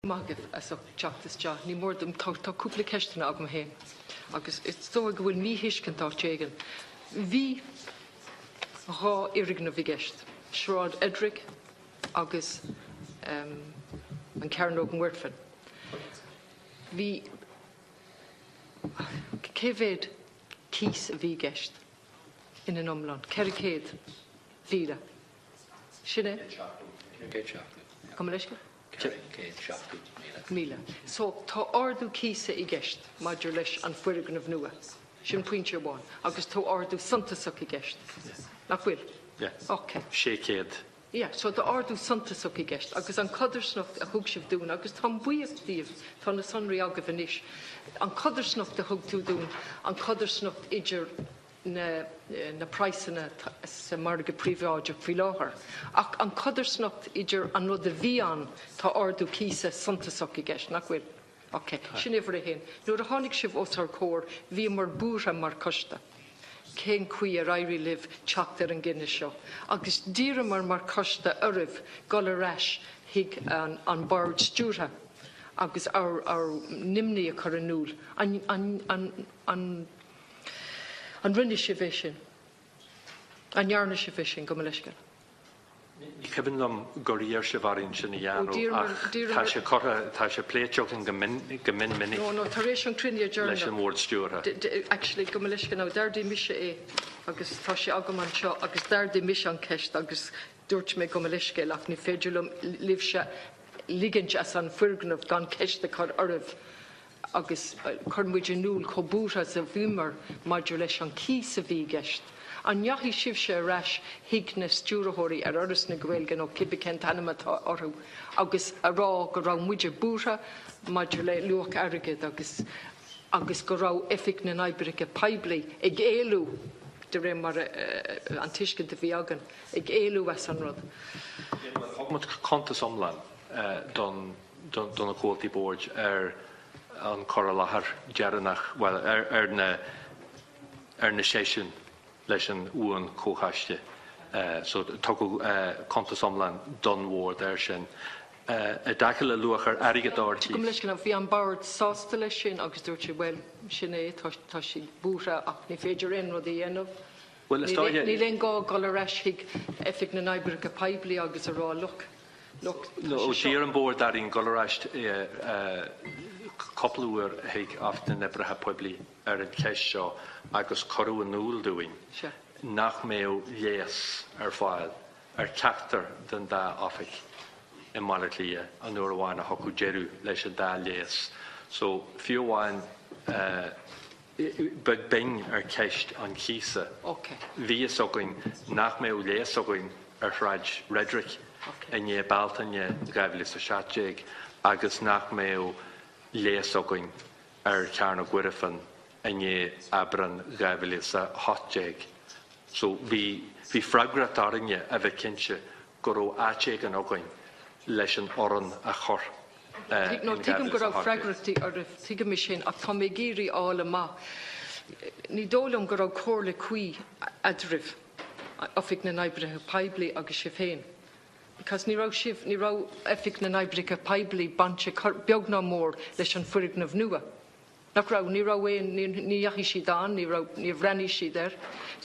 Maith agaibh as ucht teacht isteach. Ní mór dom, tá, tá cúpla ceisteanna agam féin agus is dóigh go bhfuil míthuiscint áit éigin. Bhí 2 fhoirgneamh i gceist, Sráid Fheidric agus an Cearnóg Mhuirfean. Bhí, cé mhéad cíos a bhí i gceist ina n-iomlán? 400,000. Sin é? 470. Gabh mo leithscéal? 470,000. 1,000. So, tá ardú cíosa i gceist maidir leis an foirgneamh nua. Sin pointe amháin. Agus tá ardú suntasach i gceist. Nach bhfuil? Yeah. Ok. 600. Yeah, so tá ardú suntasach i gceist. Agus an chodarsnacht a thug sibh dúinn, agus táim buíoch díobh, tá na sonraí agaibh anois, an chodarsnacht a thug tú dúinn, an chodarsnacht idir na na praghsanna sa margadh príobháideach faoi láthair. Ach an chodarsnacht idir an rud a bhí ann, tá ardú cíosa suntasach i gceist, nach bhfuil? Ok. Sin uimhir a haon. Nuair a tháinig sibh os ár gcomhair, bhíomar buartha mar choiste. Cén chaoi ar éirigh libh teacht ar an gcinneadh seo? Agus d'iarramar mar choiste oraibh dul ar ais chuig an an bord stiúrtha agus ár ár n-imní a chur in iúl. An an an an An rinne sibh é sin? An ndearna sibh é sin, gabh mo leithscéal? Ní cuimhin liom gur iarr sibh orainn sin a dhéanamh ach tá sé curtha, tá sé pléite againn go min minic No, no, tar éis an chruinnithe deireanach. leis an Bhord Stiúrtha. Actually, gabh mo leithscéal now, d'ardaigh mise é agus tá sé agam anseo agus d'ardaigh mise an cheist agus dúirt mé gabh mo leithscéal ach ní féidir liom libhse ligint as an bhfoirgneamh gan ceist a chur oraibh. agus chuir muid in iúl chomh buartha is a bhíomar maidir leis an cíos a bhí i gceist. An ndeachaigh sibhse ar ais chuig na stiúrthóirí ar Fhoras na Gaeilge nó cibé cén t-ainm atá orthu agus a rá go raibh muide buartha maidir le luach airgid agus agus go raibh Oifig na nOibreacha Poiblí ag éalú, de réir mar an tuiscint a bhí againn, ag éalú as an rud? Thug muid cuntas iomlán don do na comhaltaí boird ar an cur i láthair deireanach, bhuel, ar na ar na seisiúin leis an Bhuan-Chomhchoiste. So tugadh cuntas iomlán don bhord air sin. I dtaca le luach ar airgead ár Gabh mo leithscéal, bhí an bord sásta leis sin agus dúirt sé, bhuel, sin é, tá tá siad buartha ach ní féidir aon rud a dhéanamh. Bhuel, is dóiche. Níl aon gá dul ar ais chuig Oifig na nOibreacha Poiblí agus a rá, look, look, tá No, sé seo. d'iarr an Bord orainn dul ar ais cúpla uair chuig Oifig na nOibreacha Poiblí ar an cheist seo agus cuireadh in iúl dúinn Sea. nach mbeadh léas ar fáil ar cheachtar den dá oifig i mBaile Átha Cliath an uair amháin a thiocfadh deireadh leis an dá léas. So, fiú amháin, Beag beann ar cheist an chíosa, bhí fhios againn nach mbeadh léas againn ar Shráid Fhreidric i ndiaidh Bealtaine 2017 agus nach mbeadh léas againn ar Chearnóg Mhuirfean i ndiaidh Aibreán 2018. So bhí bhí freagracht orainne a bheith cinnte go raibh áit éigin againn leis an fhoireann a chur in No, tuigim go raibh 2018. freagrachtaí oraibh, tuigim é sin, ach tá mé ag iarraidh a fháil amach, ní dóigh liom go raibh comhairle cuí eadraibh, Oifig na nOibrithe Poiblí agus sibh féin, because ní raibh sibh, ní raibh Oifig na nOibrithe Poiblí bainte beag ná mór leis an foirgneamh nua. Nach raibh? Ní raibh aon, ní, ní dheachaigh siad ann, ní raibh, níor bhreathnaigh siad air.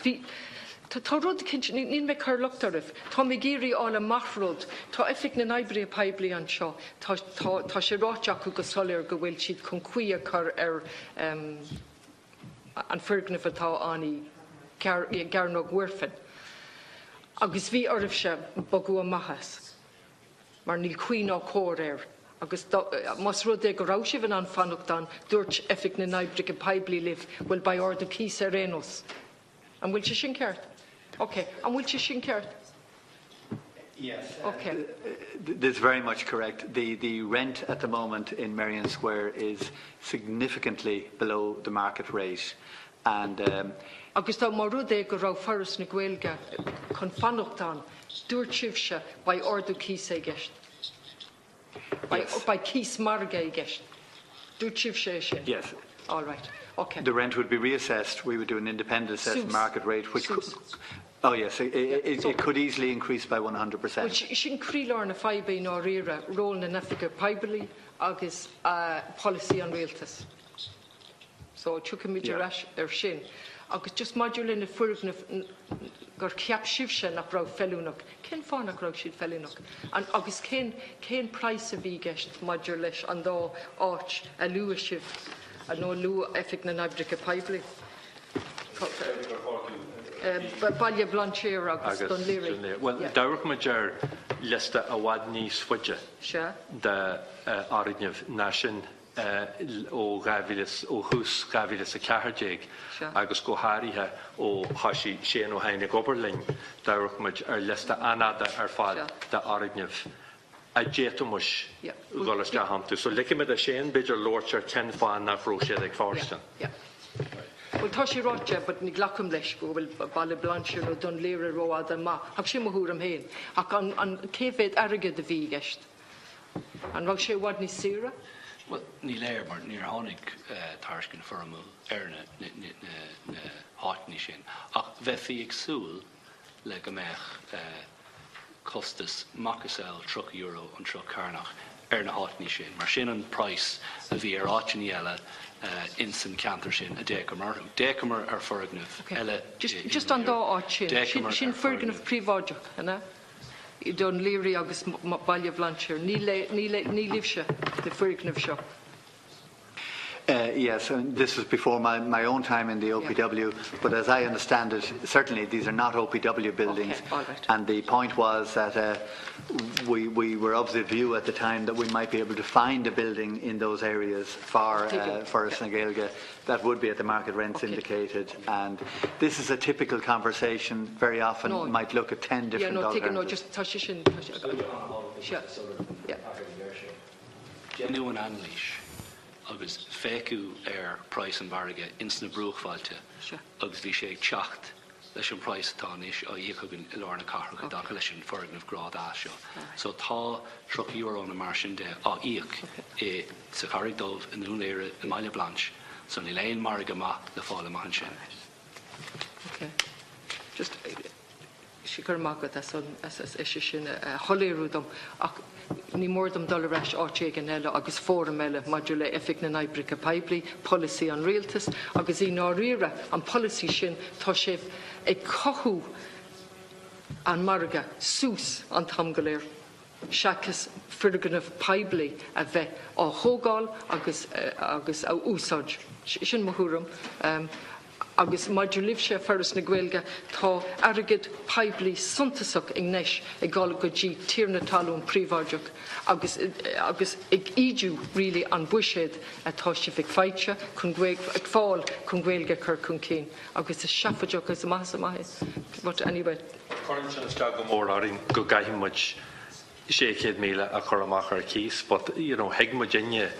Bhí, tá, tá rud cinnte, ní, níl mé ag cur locht oraibh, tá mé ag iarraidh a fháil amach rud. Tá Oifig na nOibrithe Poiblí anseo, tá, tá, tá sé ráite acu go soiléir go bhfuil siad chun caoi a chur ar em, an foirgneamh atá ann i gCear, i gCearnóg Mhuirfean. Agus bhí oraibhse bogadh amach as. mar níl caoi ná cóir air agus más rud é go raibh sibh in ann fanacht ann, dúirt Oifig na nOibrithe Poiblí libh, bhuel beidh ardú cíosa ar aon nós. An bhfuil sé sin ceart? Ok. An bhfuil sé sin ceart? Yes. Ok. That's very much correct. The, the rent at the moment in Merrion Square is significantly below the market rate and um, Agus dá mba rud é go raibh Foras na Gaeilge chun fanacht ann, dúirt sibhse, beidh ardú cíosa i gceist. Beidh, beidh cíos margaidh i gceist. Dúirt sibhse é sin? Yes. All right. Okay. The rent would be reassessed. We would do an independent assessment market rate, which could, Suas. Oh yes, it, it, it could easily increase by 100%. Well, sin croílár na faidhbe i ndáiríre, ról na n-oifigeach poiblí agus polasaí an rialtais. So tiocfaimid ar ais ar sin. Agus just maidir le na foirgnimh gur cheap sibhse nach raibh feiliúnach, cén fáth nach raibh siad feiliúnach? An, agus cén, cén praghas a bhí i gceist maidir leis an dá áit a luaigh sibh, nó a luaigh Oifig na nOibreacha Poiblí? Baile Bhlainséir agus Dún Laoghaire. Bhuel, d'amharc muid ar liosta i bhfad níos faide d'fhoirgnimh ná sin ó 2000, ó thús 2014 agus go háirithe ó thoisigh Shane Ó hEidhin ag obair linn, d'amharc muid ar liosta an-fhada ar fad d'fhoirgnimh a d'fhéadfaimis dhul isteach iontu. So ligfidh mé do Shane b'fhéidir labhairt ar cén fáth nach raibh siad ag fóirstean. Bhuel tá sé ráite but ní ghlacaim leis go bhfuil Baile Bhlainséir nó Dún Laoghaire rófhada amach ach sin mo thuairim féin. Ach an an cé mhéad airgead a bhí i gceist? An raibh sé i bhfad níos saoire? Bhuel ní léir mar níor tháinig tairiscint foirmiúil ar na na na háiteanna sin ach bheifí ag súil le go mbeadh costas macasamhail €30 an troigh cearnach ar na háiteanna sin, mar sin an praghas a bhí ar áiteanna eile ins an cheantar sin a d'fhéachamar orthu. D'fhéachamar ar foirgnimh eile i Just an dá áit sin, sin foirgneamh príobháideach, an ea? Dún Laoghaire agus Baile Bhlainséir. Ní libhse na foirgnimh seo. Uh, yes, and this was before my, my own time in the OPW, yeah. but as I understand it, certainly these are not OPW buildings. Okay, all right. And the point was that uh, we, we were of the view at the time that we might be able to find a building in those areas for, uh, for yeah. Gaeilge that would be at the market rents okay. indicated. And this is a typical conversation, very often no. might look at 10 different yeah, no, alternatives. No, just touch sin. Yeah. Yeah. Deineadh an anailís agus féachadh ar praghas an mhargaidh ins na bruachbhailte agus bhí sé ag teacht leis an praghas atá anois á íoc againn i lár na cathrach i dtaca leis an foirgneamh Grád A seo. So tá €30 nó mar sin de á íoc i sa Charraig Dhubh, i nDún Laoghaire, i mBaile Bhlainséir, so níl aon margadh maith le fáil amach ansin. Ok. Just. Go raibh maith agat as an, as, as é sin a shoiléiriú dom ach ní mór dom dul ar ais áit éigin eile agus fóram eile maidir le Oifig na nOibreacha Poiblí, polasaí an rialtais agus i ndáiríre an polasaí sin tá sé ag cothú an margadh suas an t-am go léir seachas foirgneamh poiblí a bheith á thógáil agus agus á úsáid. Sin mo thuairim. Agus maidir libhse, Foras na Gaeilge, tá airgead poiblí suntasach anois ag dul go dtí tiarna talún príobháideach agus agus ag ídiú really an buiséad atá sibh ag faighte chun ag fáil chun Gaeilge a chur chun cinn agus is seafóideach is amach is amach é. But anyway. Cuireann sin isteach go mór orainn go gcaithfidh muid 600,000 a chur amach ar cíos but you know thuig muidinne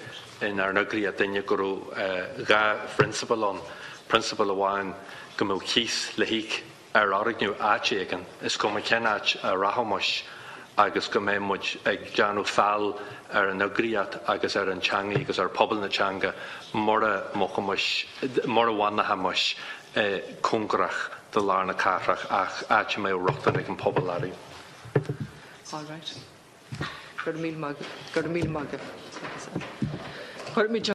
inár n-eagraíocht inne go raibh dhá phrionsabal ann, prionsabal amháin go mbeadh cíos le híoc ar fhoirgneamh áit éigin, is cuma cén áit a rachaimis agus go mbeadh muid ag déanamh feall ar an eagraíocht agus ar an teanga agus ar phobal na teanga mura mbeadh mura bhfanfaimis cóngarach do lár na cathrach ach áit a mbeadh rochtain ag an pobal uirthi. All right. Go raibh míle maith agat. Go raibh míle maith agat. Cuirfimid.